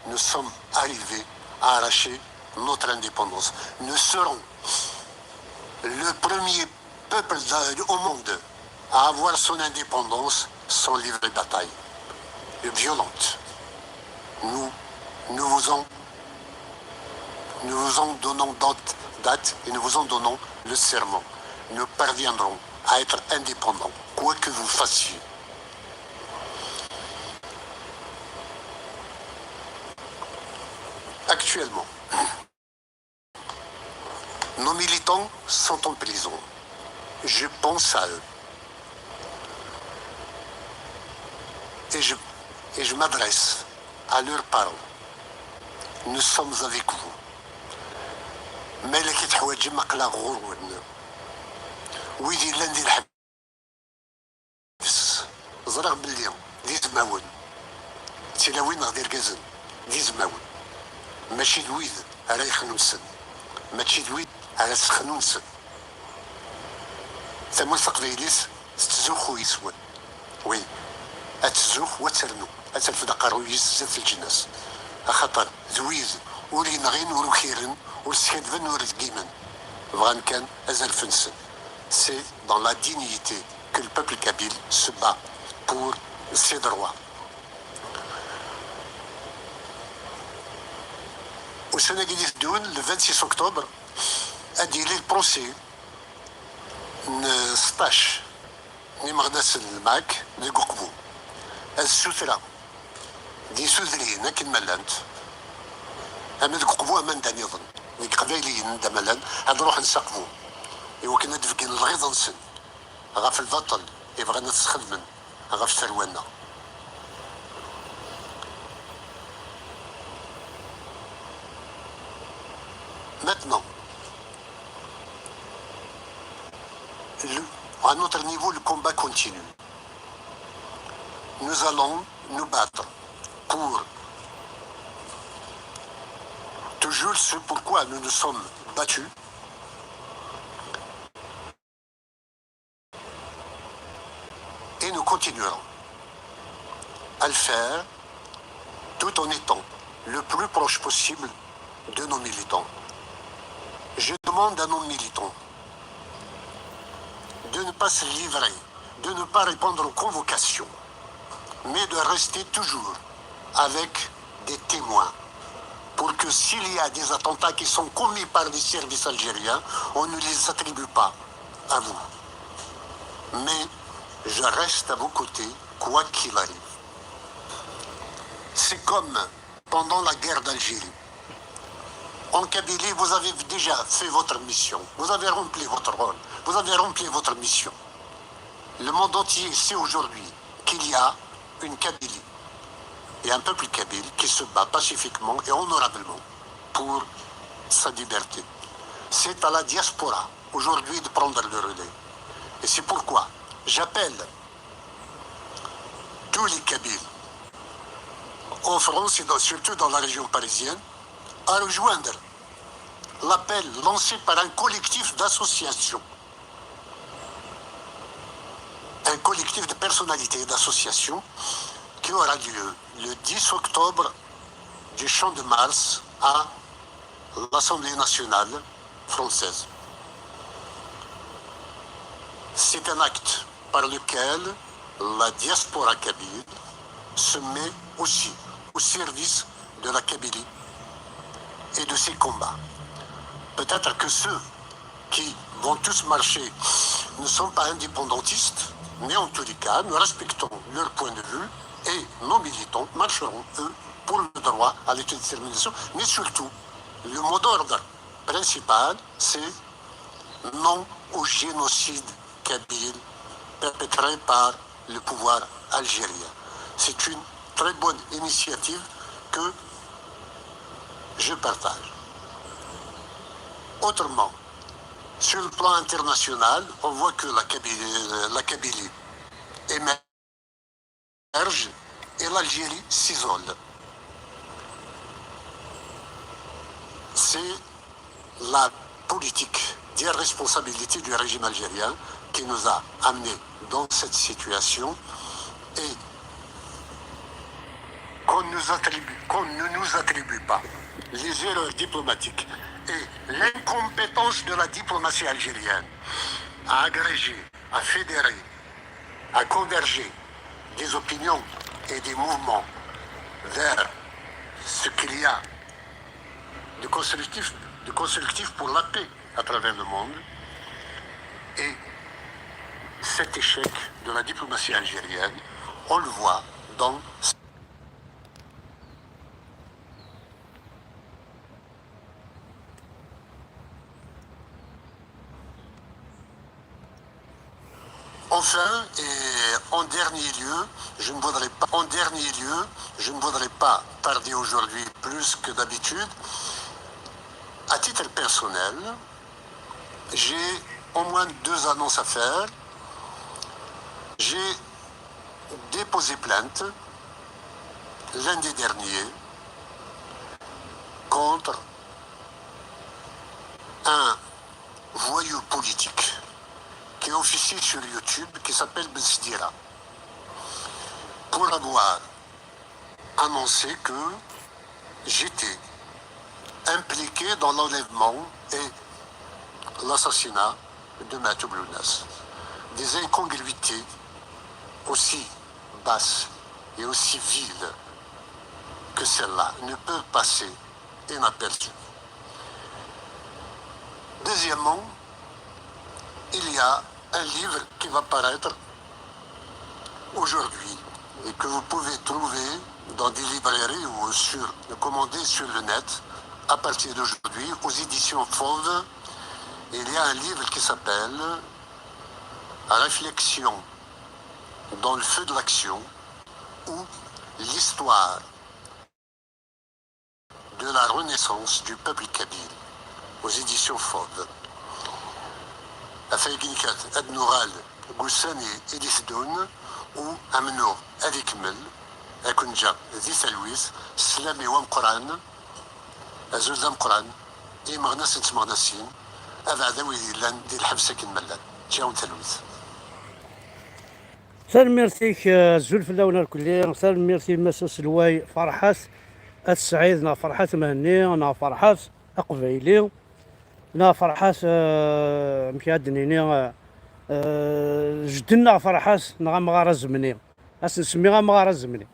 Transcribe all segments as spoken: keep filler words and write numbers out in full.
Nous sommes arrivés à arracher notre indépendance. Nous serons le premier peuple au monde à avoir son indépendance sans livrer bataille violente. Nous, nous vous en, nous vous en donnons date et nous vous en donnons le serment. Nous parviendrons à être indépendants, quoi que vous fassiez. Actuellement, nos militants sont en prison. Je pense à eux. Et je, et je m'adresse à leurs parents. Nous sommes avec vous. Ma yella teḥwaǧem aql-aɣ ɣur-wen. Wid yellan di lḥebs, ẓriɣ belli d izmawen, d tilawin neɣ d irgazen, d izmawen, mačči d wid ara yexnunsen, mačči d wid ara ssexnunsen. Tamurt taqbaylit tettzuxxu yes-wen. Oui, ad tettzuxxu, ad ternu, ad terfed aqerruy-is zdat leǧnas. Axaṭer d wid ur yenɣin, ur ukiren, ur skadben, ur reggimen. Bɣan kan azref-nsen. C'est dans la dignité que le peuple kabyle se bat pour ses droits. Ussan-agi d-iteddun, le vingt-six octobre, ad d-yili le procès n seṭṭac n imeɣnasen n lmak deg Uqbu. Ad ssutreɣ di tudrin akken ma llant, ama deg Uqbu ama anda nniḍen, deg Iqbayliyen anda ma llan, ad ruḥen s Aqbu, iwakken ad d-beggin lɣiḍa-nsen ɣef lbaṭel i bɣan ad t-sxedmen ɣef tarwa-nneɣ. Maintenant, le, à notre niveau, le combat continue. Nous allons nous battre pour toujours ce pourquoi nous nous sommes battus. Et nous continuerons à le faire tout en étant le plus proche possible de nos militants. Je demande à nos militants de ne pas se livrer, de ne pas répondre aux convocations, mais de rester toujours avec des témoins pour que s'il y a des attentats qui sont commis par les services algériens, on ne les attribue pas à vous. Mais je reste à vos côtés, quoi qu'il arrive. C'est comme pendant la guerre d'Algérie. En Kabylie, vous avez déjà fait votre mission. Vous avez rempli votre rôle. Vous avez rempli votre mission. Le monde entier sait aujourd'hui qu'il y a une Kabylie et un peuple kabyle qui se bat pacifiquement et honorablement pour sa liberté. C'est à la diaspora aujourd'hui de prendre le relais. Et c'est pourquoi j'appelle tous les Kabyles en France et dans, surtout dans la région parisienne à rejoindre l'appel lancé par un collectif d'associations, un collectif de personnalités et d'associations qui aura lieu le dix octobre du Champ de Mars à l'Assemblée nationale française. C'est un acte par lequel la diaspora kabyle se met aussi au service de la Kabylie et de ses combats. Peut-être que ceux qui vont tous marcher ne sont pas indépendantistes, mais en tous les cas, nous respectons leur point de vue et nos militants marcheront, eux, pour le droit à l'autodétermination. Mais surtout, le mot d'ordre principal, c'est non au génocide kabyle perpétré par le pouvoir algérien. C'est une très bonne initiative que je partage. Autrement, sur le plan international, on voit que la Kabylie, la Kabylie émerge et l'Algérie s'isole. C'est la politique d'irresponsabilité du régime algérien qui nous a amenés dans cette situation et qu'on nous attribue, qu'on ne nous attribue pas. Les erreurs diplomatiques et l'incompétence de la diplomatie algérienne à agréger, à fédérer, à converger des opinions et des mouvements vers ce qu'il y a de constructif, de constructif pour la paix à travers le monde. Et cet échec de la diplomatie algérienne, on le voit dans... Enfin, et en dernier lieu, je ne voudrais pas, en dernier lieu, je ne voudrais pas tarder aujourd'hui plus que d'habitude. À titre personnel, j'ai au moins deux annonces à faire. J'ai déposé plainte lundi dernier contre un voyou politique qui officie sur YouTube, qui s'appelle Ben Sdira, pour avoir annoncé que j'étais impliqué dans l'enlèvement et l'assassinat de Maître Blounas. Des incongruités aussi basses et aussi viles que celles-là ne peuvent passer inaperçues. Deuxièmement, il y a un livre qui va paraître aujourd'hui et que vous pouvez trouver dans des librairies ou sur, commander sur le net à partir d'aujourd'hui aux éditions Fauve. Il y a un livre qui s'appelle Réflexion dans le feu de l'action ou l'histoire de la renaissance du peuple kabyle aux éditions Fauve. Affaire ad nuɣal deg ussan i d-iteddun u amennuɣ ad ikemmel. Ad ken-ǧǧeɣ di talwit, sslam-iw ameqqran, azul d ameqqran i imeɣnas n tmeɣnasin, abeɛda wid yellan di lḥebs akken ma llan. Ǧǧiɣ-awen talwit. Tanemmirt-ik, eh, azul fell-awen irkelli. Tanemmirt i Mass aselway Ferḥat At Sɛid neɣ Ferḥat Mhenni neɣ Ferḥat Aqbayli neɣ Ferḥat, eh, amek ad d-nini, eh, eh, jedden-nneɣ Ferḥat neɣ amɣar azemni. Ad s-nsemmi amɣar azemni.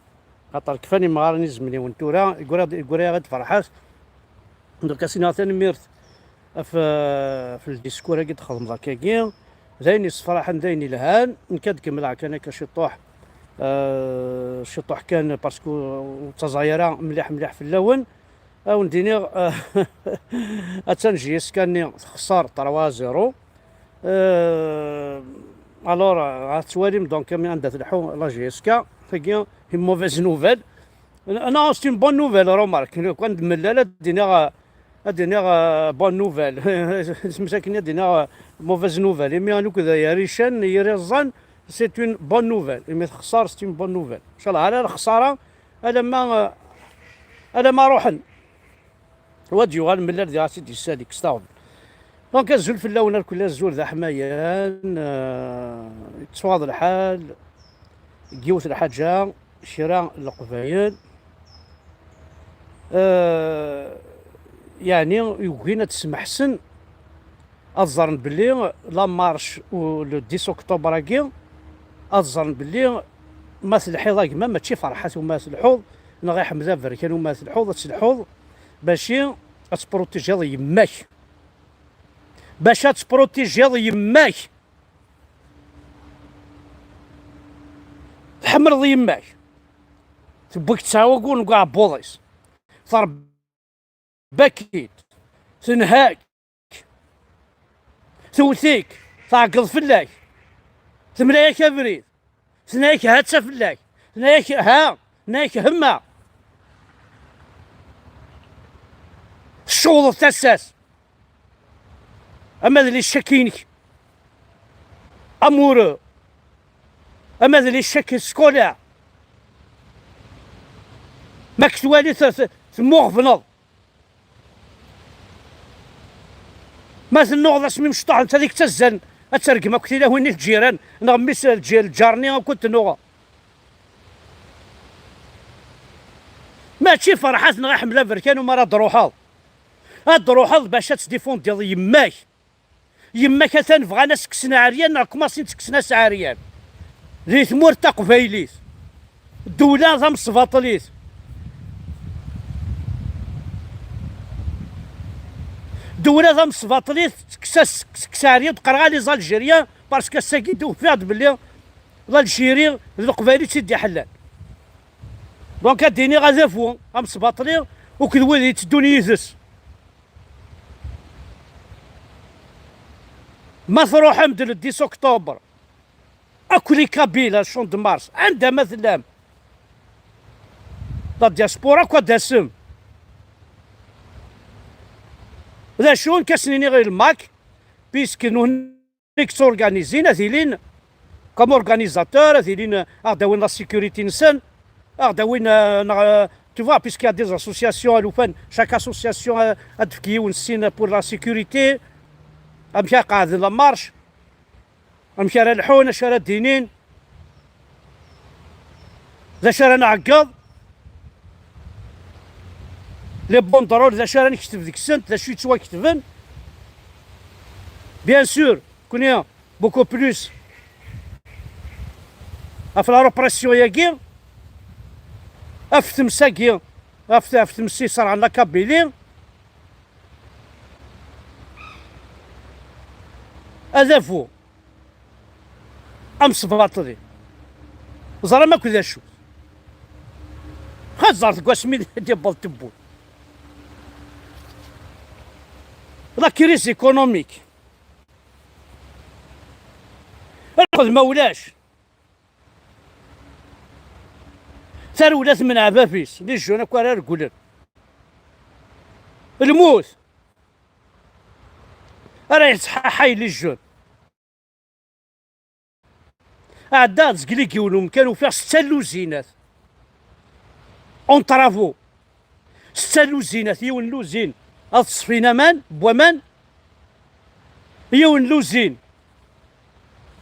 Xaṭer kfan imɣaren izemniwen tura, yeggra-, yeggra-yaɣ-d Ferḥat. Donc, ad s-iniɣ tanemmirt ɣef, ɣef ldiskur-agi d-txedmeḍ akkagi. D ayen yessefraḥen, d ayen yelhan. Nekk ad kemmleɣ kan akka ciṭuḥ, eh, ciṭuḥ kan, parce que ur ttaẓay ara mliḥ mliḥ fell-awen. Ad wen-d-iniɣ, eh, attan J S K-nni texṣer trois zéro. Euh, alors, euh, ad twalim, donc, anda tleḥḥu la J S K, tagi, une mauvaise nouvelle. Non, c'est une bonne nouvelle, remarque. Quand d-mellal, ad d-iniɣ, ad d-iniɣ, euh, bonne nouvelle. Semsak-nni ad d-iniɣ, euh, mauvaise nouvelle. Imi anuk d yarican, yiriẓan, c'est une bonne nouvelle. Imi texṣer, c'est une bonne nouvelle. Ncallah, ala lexṣara, alamma, euh, alamma ruḥen. Wa d-yuɣal mellal diɣ ad tt-id-yessali, kkes taɣbel. Donc, azul fell-awen, irkelli azul d aḥmayan, euh, yettwaɣeḍ lḥal, deg yiwet lḥaǧa, kra n Leqbayel, euh, yeɛni, yugin ad smeḥsen, ad ẓren belli la marche u le dix octobre-agi, ad ẓren belli ma telḥiḍ a gma, mačči Ferḥat u ma telḥuḍ, neɣ i Ḥmed Aberkan u ma telḥuḍ, ad telḥuḍ baci ad tprutijiḍ yemma-k. Bac ad tprutijiḍ yemma-k. Tḥemmleḍ yemma-k. Tewwi-k ttɛawagun deg uɛebbuḍ-is. Terba-k-id. Tenha-k. Tewwet-ik. Tɛeggeḍ fell-ak. Temla-yak abrid. Tenna-yak ha-tt-a fell-ak. Tenna-yak ha. Tenna-yak hemma. Tcewḍeḍ tasa-s. Ama d les chèques-inek amoureux, ama d les chèques scolaires, ma k-twali t-, t-, temmuɣebneḍ. Ma tennuɣeḍ asmi mecṭuḥ, netta ad k-ttazzalen, ad tergem akk tilawin i lǧiran, neɣ mmi-s lǧi-, lǧar-nni akk ad tennuɣ. Mačči ferḥat neɣ iḥemmel aberkan umi ara d-truḥeḍ. Ad d-truḥeḍ bac ad tdifundiḍ yemma-k. Yemma-k atan bɣan ad s-kksen aɛeryan neɣ kumasin ttekksen-as aɛeryan. Di tmurt taqbaylit. Ddewla tamesbaṭlit. Ddewla tamesbaṭlit tekkes-as, tekkes aɛeryan, teqqar-aɣ les Algériens, parce que ass-agi d-ufiɣ-d belli d Algérie d Leqbayel i tt-id-iḥellan. Donc ad d-iniɣ adabu amesbaṭli akked wid yetteddun yid-s. Ma truḥem-d le dix octobre, akk les Kabyles à Champ de Mars, anda ma tellam, la diaspora akk ad d-tasem. D acu nekk ad sen-iniɣ i le MAK, puisque nous nekk d turganizin ad ilin comme organisateur, ad ilin, euh, ad aɣ-d-awin la sécurité-nsen, ad aɣ-d-awin, euh, neɣ, euh, tu vois, puisqu'il y a des associations, alufan, chaque association, euh, ad d-tefk yiwen sin pour la sécurité, amek ara qeɛden la marche, amek ara lḥun, acu ara d-inin, d acu ara nɛeggeḍ, les banderoles, d acu ara nekteb deg-sent, d acu yettwaketben. Bien sûr, kuni beaucoup plus ɣef la répression-agi, ɣef tmes-agi, ɣef, ɣef tmes iṣerɛen la Kabylie. Adabu amesbaṭli. Ẓram akk d acu. Xaẓer deg wasmi d-yewweḍ tewwurt. La crise économique. Lqed ma ulac. Tarewla temneɛ bab-is, les jeunes akk ara regglen. Lmut ara yettḥaḥay les jeunes. Ɛeddaɣ-d zgelli deg yiwen umkan, ufiɣ setta n luzinat en travaux. Setta n luzinat, yiwen n luzin ad ṣfin aman, n waman, yiwen n luzin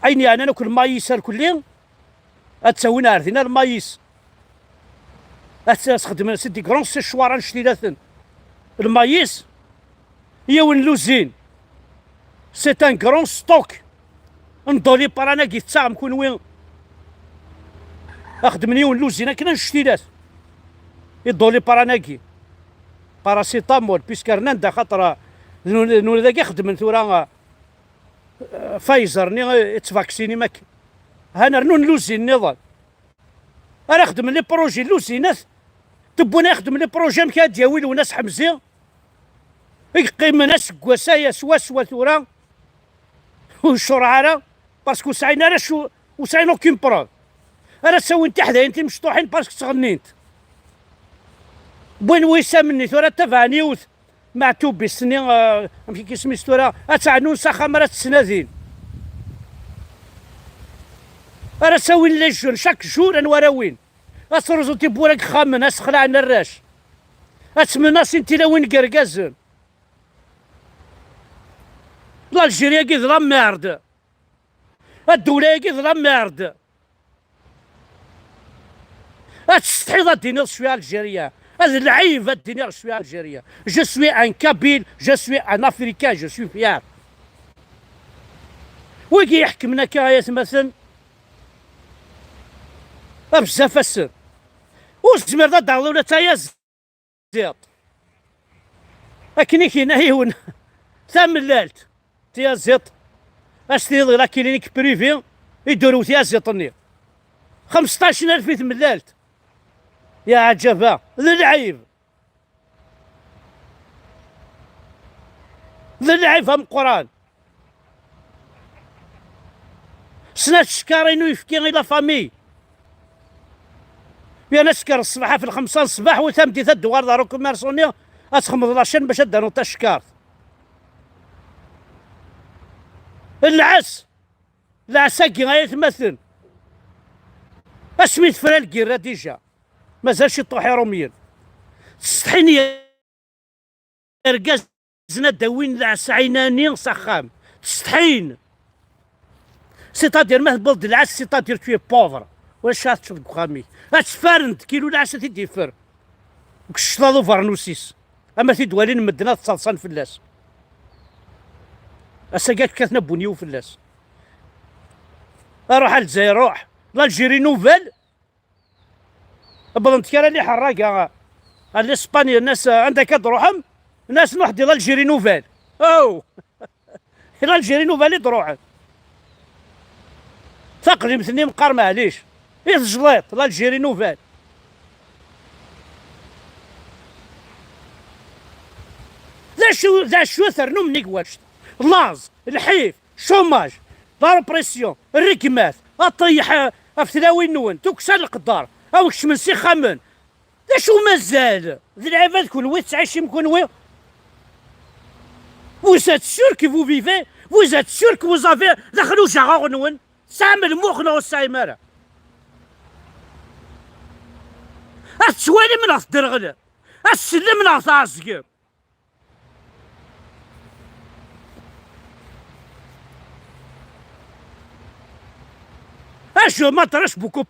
ayen yeɛnan akk lmayis arkelli, ad ttawin ar dinna lmayis. Ad sxedmen, c'est des grands séchoirs annect-ilaten. Lmayis, yiwen n luzin, c'est un grand stock n Doliprane-agi tettaɣem kunwi. Xedmen yiwen n luzin akken annect-ilat i Doliprane-agi. Paracétamol, puisque rnan-d axaṭer, euh, nuna dagi xedmen tura, euh, Pfizer-nni, euh, yettvaksini makk. Han rnun luzin nniḍen. Ara xedmen les projets n luzinat, tewwin ad xedmen les projets amek ad d-yawi Lwennas Ḥemzi, i yeqqimen aseggas aya swaswa tura, ur yeccureɛ ara, parce que ur sɛin ara acu, ur sɛin aucune preuve. Ara ttawin tiḥdayin timecṭuḥin parce que ttɣennint. Wwin wisam-nni tura tabaɛen yiwet, Meɛtub-is-nni, euh, amek i k-isem-is tura, ad tt-ɛnun s axxam ara tt-ttnadin. Ara ttawin les jeunes, chaque jour, anwa ara win? Ad truẓu tiwwura deg yexxamen, ad sexlaɛen arrac. Ad ttmenasin tilawin deg yergazen. L'Algérie-agi d la merde. Ddewla-agi d la merde. Ad tsetḥiḍ ad d-tiniḍ je suis algérien. D lɛib ad d-iniɣ je suis algérien. Je suis un kabyle, je suis un africain, je suis fier. Wigi iḥekmen akka ay atmaten, a bezzaf-asen. Ur tezmireḍ ad d-taɣeḍ ula d tayaziḍt. Akken i k-yenna yiwen, tamellalt, tiyaziḍt, ad s-tiniḍ di la clinique privée i d-turew tyaziḍt-nni. Xemseṭṭac alef i tmellalt. Ya ɛǧaba, d lɛib. D lɛib ameqqran. Snat tcekkarin uyefki i la famille. Yan asker ṣṣbeḥ ɣef lxemsa n ṣṣbeḥ, u tameddit ad d-tuɣaleḍ ɣer ukummerṣu-nni, ad txedmeḍ lačan bac ad d-tanuḍ tacekkart. Lɛes! Lɛes-agi ay atmaten! Asmi tefra lgirra dija, mazal ciṭṭuḥ Iṛumyen. Ttsetḥin yergazen ad d-awin lɛes ɛinani s axxam. Ttsetḥin. C'est-à-dire, ma tewweḍ-d lɛes, c'est-à-dire tu es pauvre. Ulac ara teččeḍ deg uxxam-ik. Ad tfaren-d, kilu lɛes ad t-id-yeffer. deg ccḍaḍ ubernus-is. Ama t-id-walin medden ad ttaḍsan fell-as. Ass-agi ad kkaten abunyiw fell-as. Aruḥ a Lezzayer, ruḥ. L'Algérie Nouvelle. Wwḍent kra n iḥerraga ar l'Espagne, nnas anda akka d-ruḥem? Nnas nuḥ di l'Algérie Nouvelle. Oh! L'Algérie Nouvelle i d-ruḥen. Taqdimt-nni meqqar maɛlic. I tejliḍ l'Algérie Nouvelle. D acu, d acu ternum nnig wact? Laẓ, lḥif, chômage, la répression, rregmat, aṭṭeyyḥ ɣef tlawin-nwen, tukksa n leqder, aw kecmen s ixxamen. D acu mazal? D lɛibad kunwi tettɛicim kunwi? Vous êtes sûr que vous vivez? Vous êtes sûr que vous avez daxel ujaɣaɣ-nwen? Tesɛam lmux neɣ ur tesɛim ara? Ad tettwalim neɣ tedderɣlem? Ad tsellem neɣ tɛeẓgem? Ah, je m'adresse beaucoup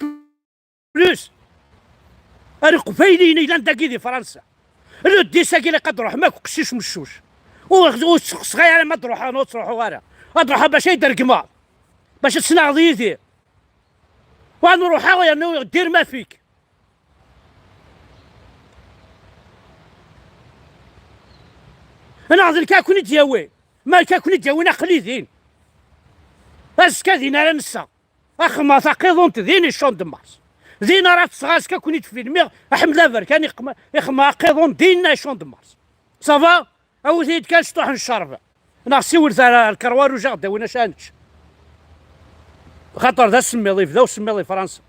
plus ar iqbayliyen yellan dagi di Fransa. Le dix-agi ilaq ad ruḥem akk qcic meccuc. Ur, ur ttqeṣṣeɣ ara ma ad ruḥeɣ neɣ ur ttruḥuɣ ara. Ad ruḥeɣ bac ay d-regmeɣ. Bac ad tnaɣeḍ yid-i. Wa nruḥeɣ yernu dir ma fik. Neɣ d nekk ad ken-id-yawi. Ma akka ken-id-yawin aql-i din. Azekka din ara nesseɣ. Axemma taqiḍunt din i Champ de Mars. Din ara tesseɣ azekka ken-id-filmiɣ. Aḥmed Aberkan ixemma, ixemma aqiḍun din i Champ de Mars. Ça va? Awit-iyi-d kan cṭuḥ n ccerba. Neɣ siwlet ar, ar Lkerwa Ruj ad aɣ-d-awin acu ara nečč. Xaṭer d asemmiḍ, yebda usemmiḍ i Fransa.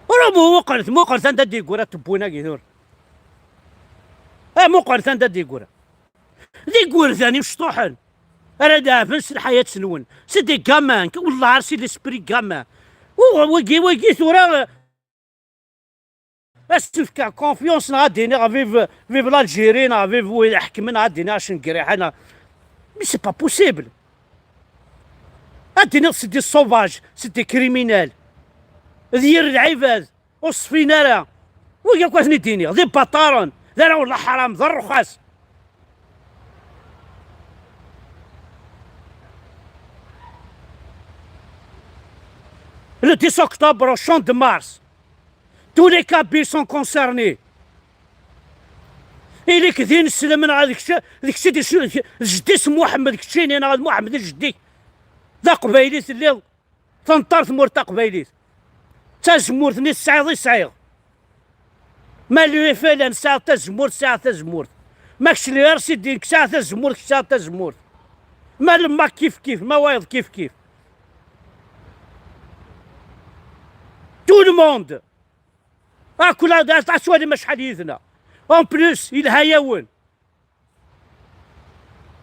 Ur mu-, muqlet, muqlet anda d-yeggura tewwin-agi tura. Ah, muqlet anda d-yeggura. D igerdan imecṭuḥen ara d-ɛeben s lḥayat-nwen. C'est des gamins, que والله c'est l'esprit gamin. U wagi, wagi tura, eh, ad s-nefk confiance neɣ ad d-iniɣ vive, vive l'Algérie neɣ vive wid iḥekmen neɣ ad d-iniɣ acu n griḥa neɣ. Mais c'est pas possible. Ad d-iniɣ c'est des sauvages, c'est des criminels. D yir lɛibad. Ur ṣfin ara. Wigi akk ad ten-id-iniɣ, d ibaṭaren, d arraw n leḥram, d rrxas. Le dix octobre, au Champ de Mars, tous les Kabyles sont concernés. Ili-k din, sselmen ɣer d kečč, d kečč i d, d jeddi-s Muḥemmed, keččini neɣ d Muḥemmed i jeddi-k. D aqbayli telliḍ. Tenṭer tmurt taqbaylit. D tazemmurt-nni tesɛiḍ i sɛiɣ. Ma l'UFLN tesɛiḍ tazemmurt, tesɛiḍ tazemmurt. Ma kečč l'URCD tesɛiḍ tazemmurt, tesɛiḍ tazemmurt. Ma lemma kif kif, ma wayeḍ kif kif. Tout le monde. Akk la, la, la, twalim acḥal yid-neɣ. En plus, yelha-yawen.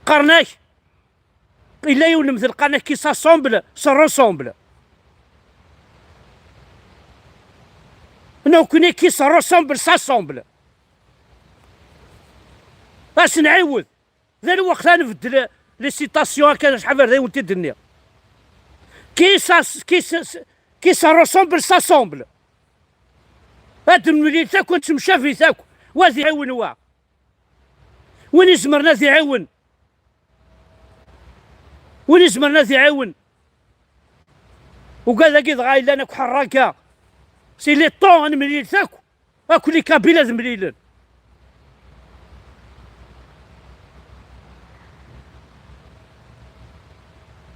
Qqaren-ak, yella yiwen n lemtel qqaren-ak qui s'assemble, se ressemble. Nekkni qui se ressemble, s'assemble. Ad s-nɛiwed. D lweqt ad nbeddel les citations akka acḥal berda i wen-t-id-nniɣ. Qui s'as-, qui se, qui se ressemble, s'assemble. Ad nemlil akk, ad nettemcabi akk. Wa ad iɛiwen wa. Win izemren ad iɛiwen. Win izemren ad iɛiwen. Ugad-agi dɣa yellan akk ḥerraka. C'est le temps ad nemlil akk. Akk les Kabyles ad mlilen.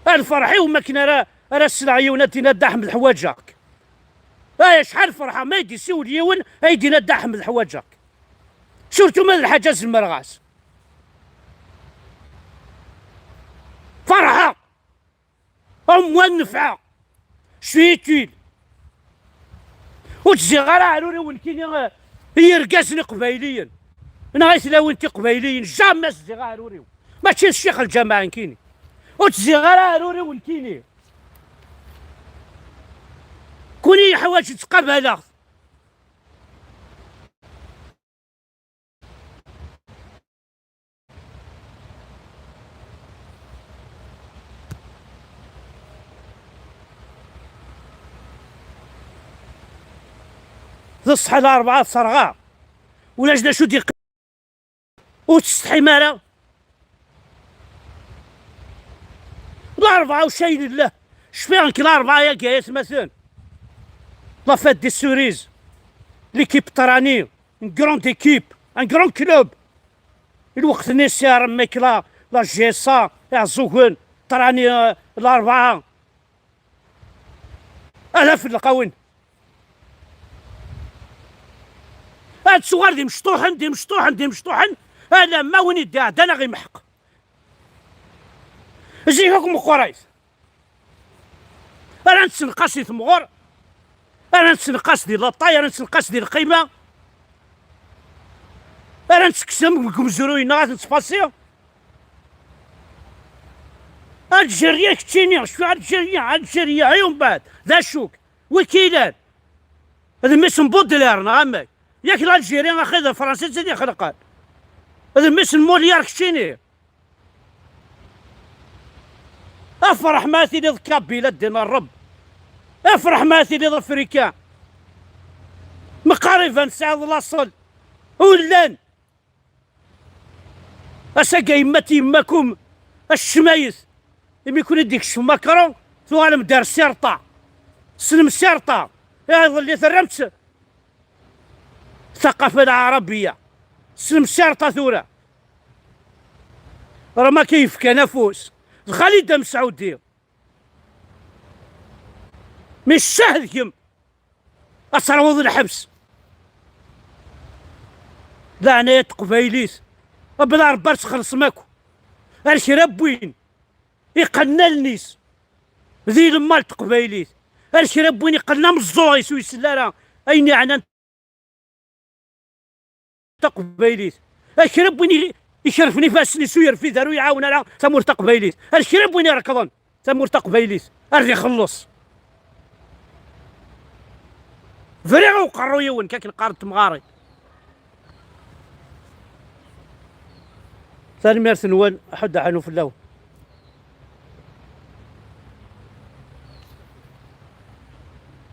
A lferḥ-iw makken ara, ara sleɣ yiwen ad d-iniɣ Dda Ḥmed ḥwaǧeɣ-k. Ay acḥal ferḥeɣ ma i d-isiwel yiwen ay d-iniɣ Dda Ḥmed ḥwaǧeɣ-k. Surtout ma d lḥaǧa zemreɣ-as. Ferḥeɣ. Am wa nefɛeɣ. Je suis utile. Ur tezziɣ ara aɛrur-iw nekkini, eh, i yirgazen iqbayliyen. Neɣ i tlawin tiqbayliyin. Jamais zziɣ aɛrur-iw. Mačči d ccix lǧameɛ nekkini. Ur tezziɣ ara aɛrur-iw nekkini. Kuni yeḥwaǧ ttqabaleɣ-t. D ṣṣeḥ, larebɛa terɣa. Ulac d acu d-iqqim. Ur tsetḥim ara. Larebɛa ucay lillah. Cfiɣ nekk larebɛa-agi ay atmaten. La fête des cerises. L'équipe Tarani. Une grande équipe. Un grand club. Lweqt-nni sɛiɣ mekla, la G S A, Iɛeẓẓugen, Tarani, eh, larebɛa. Ala felqawen. Ad tuɣal d imecṭuḥen, d imecṭuḥen, d imecṭuḥen, alamma win i d-iɛeddan a ɣ-imḥeq. Zik akk meqqrit. Ara nettenqas di temɣer, ara nettenqas di laṭay, ara nettenqas di lqima, ara nettekkes am deg umezruy-nneɣ ad nettfasi. Alǧerya keččini, cfiɣ Alǧerya, Alǧerya, i umbeɛd, d acu-k? Wi k-ilan? D mmi-s n Baudelaire, neɣ amek? Yak l'Algérie, axi d Fransa i tt-id-ixelqen. D mmi-s n Molière keččini. Afreḥ ma tiliḍ kabila ddin Ṛebb. Afreḥ ma tiliḍ afrikan. Meqqar iban tesɛiḍ laṣel. Ur llan. Ass-agi yemma-t yemma-kum, acmayet. Imi kun i d-ikcem Macron, tuɣalem-d ar sirṭa. Tessnem sirṭa. Iḍelli terram-tt ثقافة العربية. Tessnem sirṭa tura. Rama akka yefkan afus. D Xalid Amesɛudi. Mi ccah deg-m. Ad terwuḍ lḥebs. Leɛnaya n teqbaylit. Bla Ṛebbi ad txellṣem akk. Ar kra n win iqqnen allen-is di lemmal n teqbaylit. Ar kra n win iqqnen ameẓẓuɣ-is ur isell ara ayen yeɛnan taqbaylit. Ar kra n win i-, ikerfen ifassen-is ur yerfid ara ur iɛawen ara tamurt taqbaylit. Ar kra n win irekḍen tamurt taqbaylit, ar d ixelleṣ. Briɣ i uqerruy-iw nekk akken qqarent temɣarin. Tanemmirt-nwen, ḥedd aḥanu fell-awen.